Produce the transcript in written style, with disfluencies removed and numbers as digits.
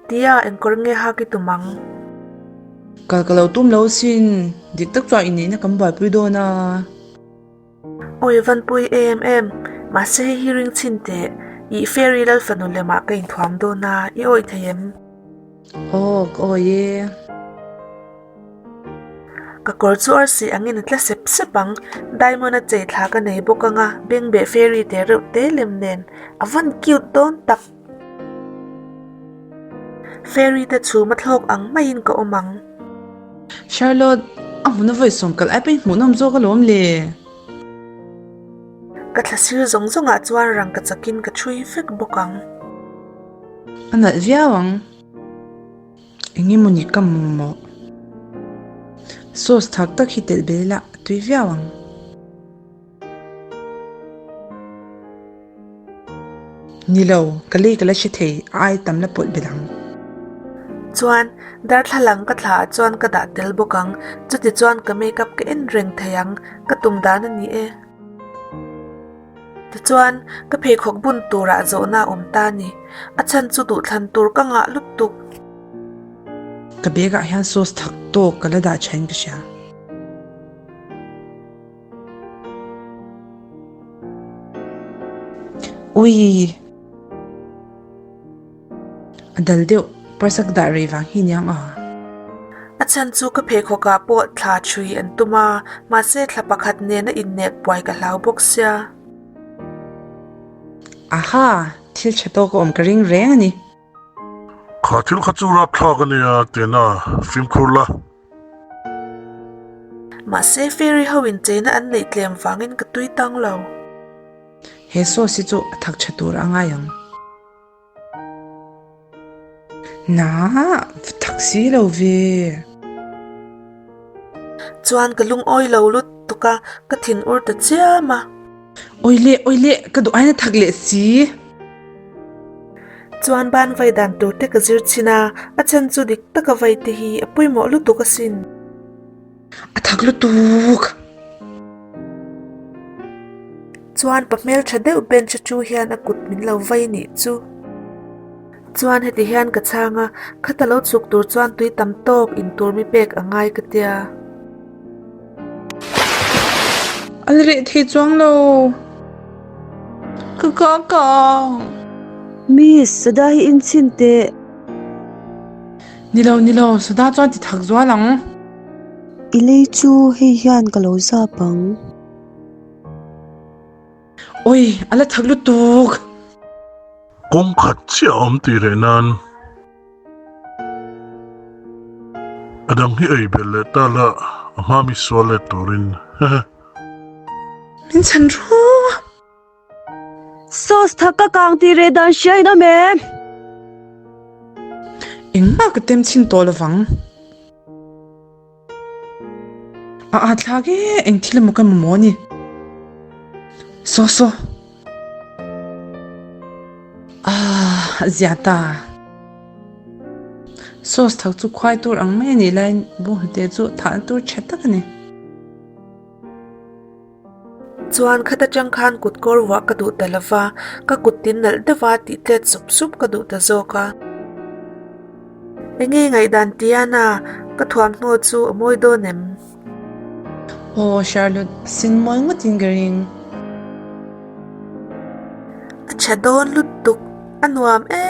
Tia engkawr nge hak i tum ang? Kal ka lo tum lo sin, dik tak chuan inneihna kan buaipui dawn a. Awi vanpui em em, mahse hei hi ring chhin teh, ih fairy lal fanu lemah ka inthuam dawn a, i awih thei em? Aw, ka awih e. Ka kawr chu arsi angin a tla sep sep ang, diamond a chei thla ka nei bawk anga, bengbeh fairy te reuh te lem nen, a van cute dawn tak. Fairy te chhum a thlawk ang maiin ka awm ang. Charlotte, a hmun a vawi sawm kalh ai pawhin hmuhnawm zawk alawm le. Ka thla sir zawng zawngah chuan rangka chakin ka chhui vek bawk ang. A nalh viau ang. Eng emaw ni ka mamawh. Sauce thak tak hi telh bel ila a tui viau ang. Ni lo, ka lei ka la hre thei, a ai tam la pawlh belh ang. Chuan, darthlalang ka thla ah chuan ka dah tel bawk ang, chuti chuan ka makeup ka en reng thei ang, ka tum dan a ni e. Tichuan, ka pheikhawk bun turah zawhna a awm ta a ni, a chhan chu duhthlan tur ka ngah lutuk. Ka bag ah hian sauce thak tawk ka la dah thain ka hria. Ui! A dal deuh, purse ka dah rei vang hi niang a. A chhan chu ka pheikhawk ah pawh thla chhui an tum a, mahse thla pakhat nena innek buai ka hlau bawk sia. Aha! Thil tha tawk a awm ka ring reng a ni. Kha thil kha chu rapthlak a nia, Tena, fimkhur la. Mahse fairy ho in cheina an neih tlem vangin ka tui tang lo. He sauce hi chu a thak tha tur a ngai ang. Naa, va thak si lo ve. Chuan ka lungawi lo lutuk a, ka thin ur ta chiam a. Awi leh, awi leh, ka duh aiin a thak leh si. Chuan ban vai dan tur te ka zir chhin a, a chhan chu dik taka vai te hi a pawimawh lutuk asin. A thak lutuk. Chuan pa hmeltha deuh bench a chu hian a kut min lo vai nih chu. Chuan heti hian ka chhang a, khata lo chhuk tur chuan tui tam tawk in tur mi pek a ngai ka tia. A la reh thei chuang lo. Ka ka ka. Miss, Sada hi in chhin teh. Ni lo, ni lo, Sada chuan ti thak zual ang. I lei chu hei hian ka lo zap ang. Oi, a la thak lutuk. Kawng khat chiah a awm tih reh nan a dang hi ei belh leh ta la a hma mi sual let turin hehe. Min chhan ru. Sauce thak ka kang tih reh dan hria in awm em? Engmah ka tem chhin tawh lovang. A a thlak e, eng thil emaw ka mamawh a ni. Saw saw. Ah, a zia ta. Sauce thak chu khuai tur ang mai a nih laiin bawnghnute chu thahna tur tha tak a ni. Chuan khat atang khan kut kawr vuah ka duh ta lova, ka kut tin nalh deuha tih tlet sup sup ka duh ta zawk a. Enge ngaihdan Tiana, ka thuamhnaw chu a mawi dawn em? Aw Charlotte, sin mawi ngawtin ka ring. A tha dawn lutuk, a nuam e.